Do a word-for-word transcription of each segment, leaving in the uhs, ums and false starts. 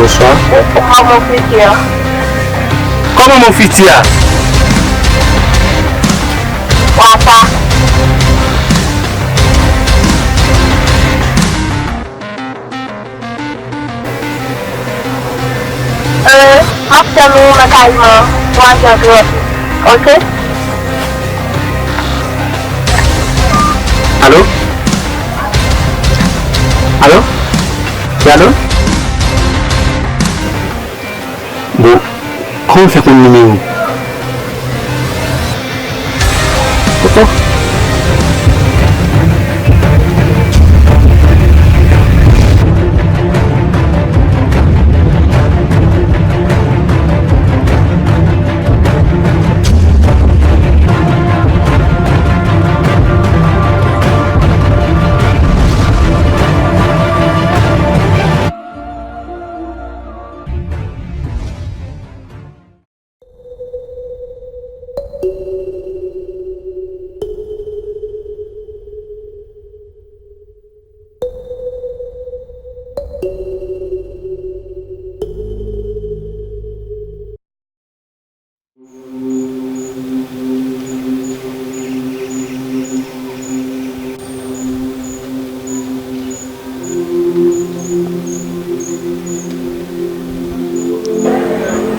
Bonswa. Bonswa, mon futur. Kòman mon futur a? Papa. Euh, m ap tann ou nan kay mwen, twa zè trant. Ok? Alo? Alo? Wi, alo? Bon, kòman w fè konn nimewo m? Koko.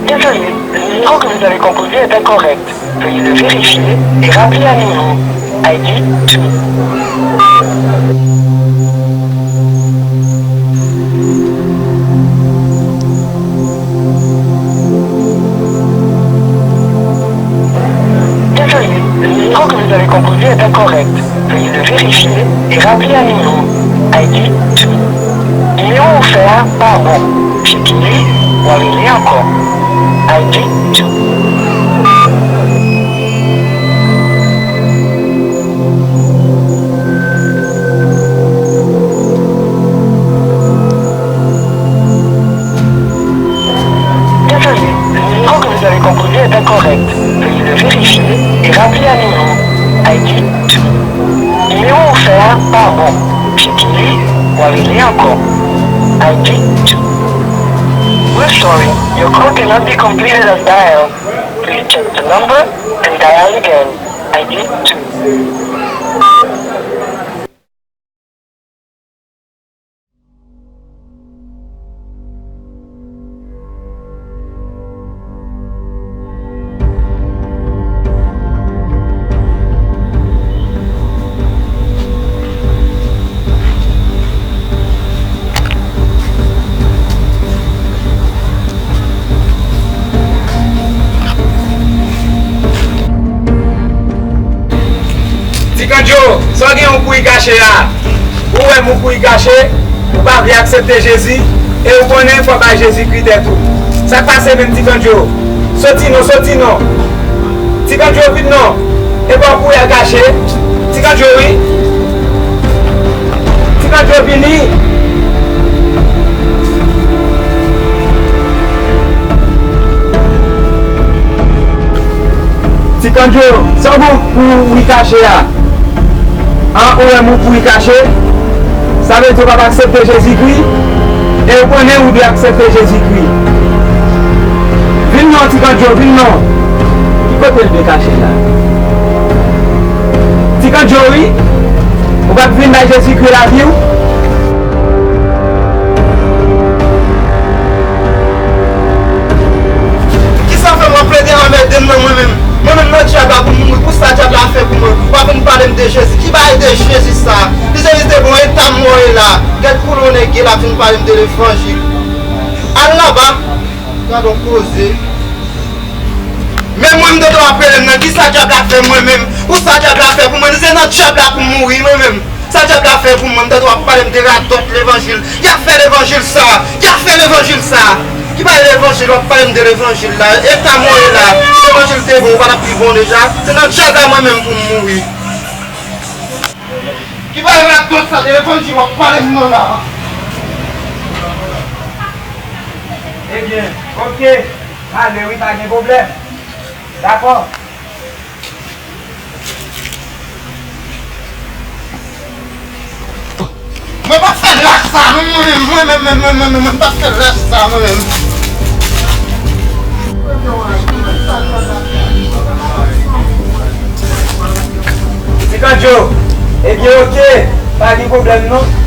Désolé, le numéro que vous avez composé est incorrect. Veuillez le vérifier et rappeler à nouveau. I D two. Désolé, le numéro que vous avez composé est incorrect. Veuillez le vérifier et rappeler à nouveau. I D two. Nimewo ou fè a pa bon. Cheke li, w a rele ankò. I D two. Désolé, le numéro que vous avez composé est incorrect. Veuillez le vérifier et rappeler à nouveau. I D two. Nimewo ou fè a pa bon. Cheke li, w a rele ankò. I D two. We're sorry, your call cannot be completed as dialed. Please check the number and dial again. I D two. Ti Kandjo, sa w gen ou kouri kache a? Ou wè m ou kouri kache, ou pa vle aksepte Jezi, e ou konnen fò w bay Jezikri tèt ou. Sa k pase menm, Ti Kandjo? Soti non, soti non. Ti Kandjo, vin non. E pa w kouri al kache. Ti Kandjo, wi. Ti Kandjo, vini. Ti Kandjo, sa w gen pou w kouri kache a? An, ou wè m ou kouri kache? Sa vle di w p ap aksepte Jezikri? E ou konnen ou dwe aksepte Jezikri. Vin non, Ti Kandjo, vin non. Ki kote l dwe kache la? Ti Kandjo, wi. Ou p ap vin bay Jezikri lavi w? Kisa fè w ap plede anmède m nan mwen menm? Mwen menm nan dyab la pou m mouri, pou sa dyab la fè pou mwen? W ap vin pale m de Jezi. Ki bagay de Jezi sa? Li se li te bon eta m mò ye la. Gèt koulon nèg ye l ap vin pale m de levanjil. Al laba. Gadon koze. Men mwen m te dwe ap rele m nan. Kisa dyab la fè mwen menm? Pou sa dyab la fè pou mwen? Li se nan dyab la pou m mouri mwen menm. Sa dyab la fè pou mwen? M tande w ap pale m de radòt levanjil. Y ap fè levanjil sa. Y ap fè levanjil sa. Ki bagay levanjil w ap pale m de levanjil la? Eta mwen ye la. Levanjil te bon, ou pa t ap pi bon deja? Se nan dyab la mwen menm pou m mouri. Ki bagay radòt sa de levanjil w ap pale m nan la? Ebyen, oke. M ale wi, pa gen pwoblèm. Dakò. Mwen pa fè lach sa non, mwen menm, mwen menm, mwen menm, mwen menm, mwen pa fè lach sa mwen menm. Ti Kandjo, ebyen oke, pa gen pwoblèm non.